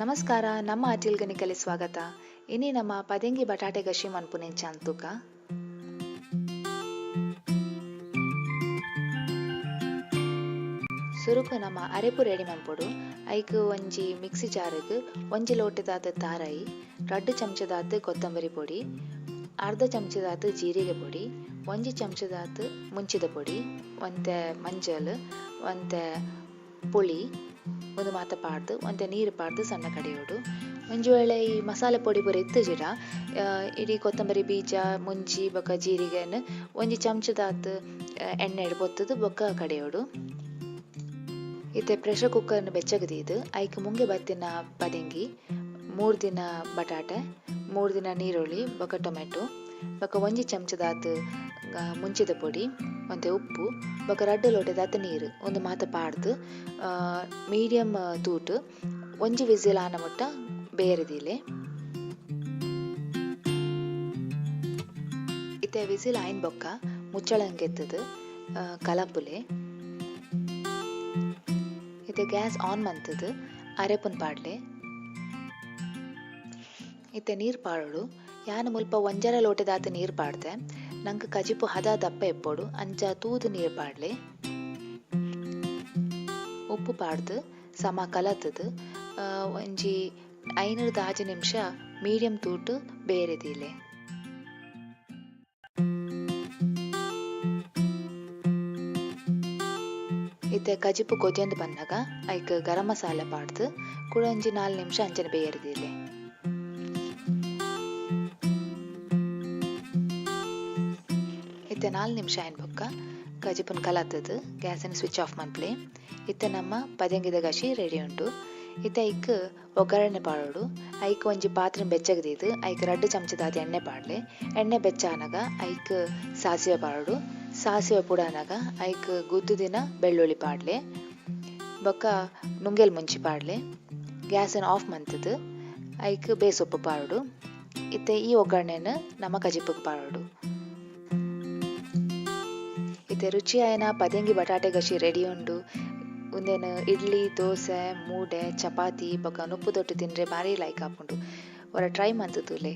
ನಮಸ್ಕಾರ, ನಮ್ಮ ಅಟಿಲ್ಗನಿಕಲಿ ಸ್ವಾಗತ. ಇನಿ ನಮ್ಮ ಪದೆಂಗಿ ಬಟಾಟೆ ಗಶಿ ಮನ್ಪುನೆಂಚ ಅಂತುಕ. ಸುರುಕು ನಮ್ಮ ಅರೆಪು ರೆಡಿ ಮನ್ಪೊಡು. ಐಕ್ ಒಂಜಿ ಮಿಕ್ಸಿ ಜಾರುಗು ಒಂಜಿ ಲೋಟದಾತ್ ತಾರಾಯಿ, 2 ಚಮಚದಾತ್ ಕೊತ್ತಂಬರಿ ಪೊಡಿ, ಅರ್ಧ ಚಮಚದಾತ್ ಜೀರಿಗೆ ಪೊಡಿ, 1 ಚಮಚದಾತ್ ಮುಂಚಿದ ಪೊಡಿ, ಒಂತೆ ಮಂಜಲ್, ಒಂತೆ ಪುಳಿ, ಒಂದು ಮಾತ ಪಾಡ್ದು ಒಂತೆ ನೀರು ಪಾಡ್ದು ಸಣ್ಣ ಕಡೆಯೋಡು. ಒಂಜಿ ವೇಳೆ ಈ ಮಸಾಲೆ ಪೊಡಿ ಪೂರ ಇತ್ತುಜಿಡ ಇಡೀ ಕೊತ್ತಂಬರಿ ಬೀಜ ಮುಂಚಿ ಬೊಕ್ಕ ಜೀರಿಗೆನ್ ಒಂಜಿ ಚಮಚದಾತ್ ಎಣ್ಣೆ ಪೊತ್ತುದು ಬೊಕ್ಕ ಕಡೆಯೋಡು. ಇತ್ತೆ ಪ್ರೆಷರ್ ಕುಕ್ಕರ್ನ ಬೆಚ್ಚಗದೀದು ಐಕ್ ಮುಂಗೆ ಬತ್ತಿನ ಪದೆಂಗಿ, 3 ದಿನ ಬಟಾಟೆ, 3 ದಿನ ನೀರುಳ್ಳಿ ಬೊಕ್ಕ ಟೊಮೆಟೊ ಬೊಕ್ಕ ಒಂಜಿ ಚಮಚದಾತ್ ಮುಂಚಿದ ಪೊಡಿ, ಒಂತೆ ಉಪ್ಪು ಬೊಕ್ಕ 2 ಲೋಟದಾತ್ ನೀರು ಒಂದು ಮಾತ ಪಾಡ್ದು ಮೀಡಿಯಂ ತೂಟು ಒಂಜಿ ವಿಸಿಲ್ ಆನ ಮುಟ್ಟ ಬೇರೆದಿಲೆ. ಇತ್ತೆ ವಿಸಿಲ್ ಆಯಿನ ಬೊಕ್ಕ ಮುಚ್ಚಳಂಗೆತ್ತದು ಕಲಪುಲೆ. ಇತ್ತೆ ಗ್ಯಾಸ್ ಆನ್ ಮಂತದು ಅರೆಪುನ್ ಪಾಡ್ಲೆ. ಇತ್ತೆ ನೀರು ಪಾಡೋಡು. ಯಾನ್ ಮುಲ್ಪ 1.5 ಲೋಟದಾತ್ ನೀರು ಪಾಡ್ದೆ. ನಂಗೆ ಕಜಿಪು ಹದ ದಪ್ಪ ಎಪ್ಪೊಡು ಅಂಚ ತೂದು ನೀರು ಪಾಡ್ಲೆ. ಉಪ್ಪು ಪಾಡ್ದು ಸಮ ಕಲತದು ಒಂಜಿ 5 ನಿಮಿಷ ಮೀಡಿಯಂ ತೂಟು ಬೇರೆದಿಲೆ. ಇತ್ತೆ ಕಜಿಪು ಕೊಜಂದು ಬನ್ನಗ ಐಕ್ ಗರಂ ಮಸಾಲೆ ಪಾಡ್ದು ಕೂಡ ಒಂಜಿ 4 ನಿಮಿಷ ಅಂಚನೆ ಬೇಯರಿದಿಲೆ. ಇತ್ತೆ 4 ನಿಮಿಷ ಆಯ್ನ ಬೊಕ್ಕ ಕಜಿಪುನ್ ಕಲತದು ಗ್ಯಾಸನ್ನು ಸ್ವಿಚ್ ಆಫ್ ಮನ್ಪ್ಲೆ. ಇತ್ತೆ ನಮ್ಮ ಪದೆಂಗಿದ ಗಶಿ ರೆಡಿ ಉಂಟು. ಇತ್ತೆ ಐಕ್ ಒಗ್ಗರಣೆ ಪಾಡೋಡು. ಐಕ್ ಒಂಜಿ ಪಾತ್ರೆ ಬೆಚ್ಚಗದೀದು ಐಕ್ 2 ಚಮಚದಾತ್ ಎಣ್ಣೆ ಪಾಡ್ಲೆ. ಎಣ್ಣೆ ಬೆಚ್ಚಾನಗ ಐಕ್ ಸಾಸಿವೆ ಪಾಡೋಡು. ಸಾಸಿವೆ ಪುಡಾನಗ ಐಕ್ ಗುದ್ದುದಿನ ಬೆಳ್ಳುಳ್ಳಿ ಪಾಡ್ಲೆ ಬೊಕ್ಕ ನುಂಗೆಲ್ ಮುಂಚಿ ಪಾಡ್ಲೆ. ಗ್ಯಾಸನ್ನು ಆಫ್ ಮಂತದು ಐಕ್ ಬೇಸೊಪ್ಪು ಪಾಡೋಡು. ಇತ್ತೆ ಈ ಒಗ್ಗರಣೆನ ನಮ್ಮ ಕಜಿಪುಗೆ ಪಾಡೋಡು. ಇತ್ತೆ ರುಚಿಯಾಯನ ಪದೆಂಗಿ ಬಟಾಟೆ ಗಶಿ ರೆಡಿ ಉಂಡು. ಉಂದೆನ್ ಇಡ್ಲಿ, ದೋಸೆ, ಮೂಡೆ, ಚಪಾತಿ ಬೊಕ್ಕ ನುಪ್ಪು ದೊಟ್ಟು ತಿಂದ್ರೆ ಬಾರಿ ಲೈಕ್ ಆಪುಂಡು. ಒರ ಟ್ರೈ ಮಂತುತುಲೆ.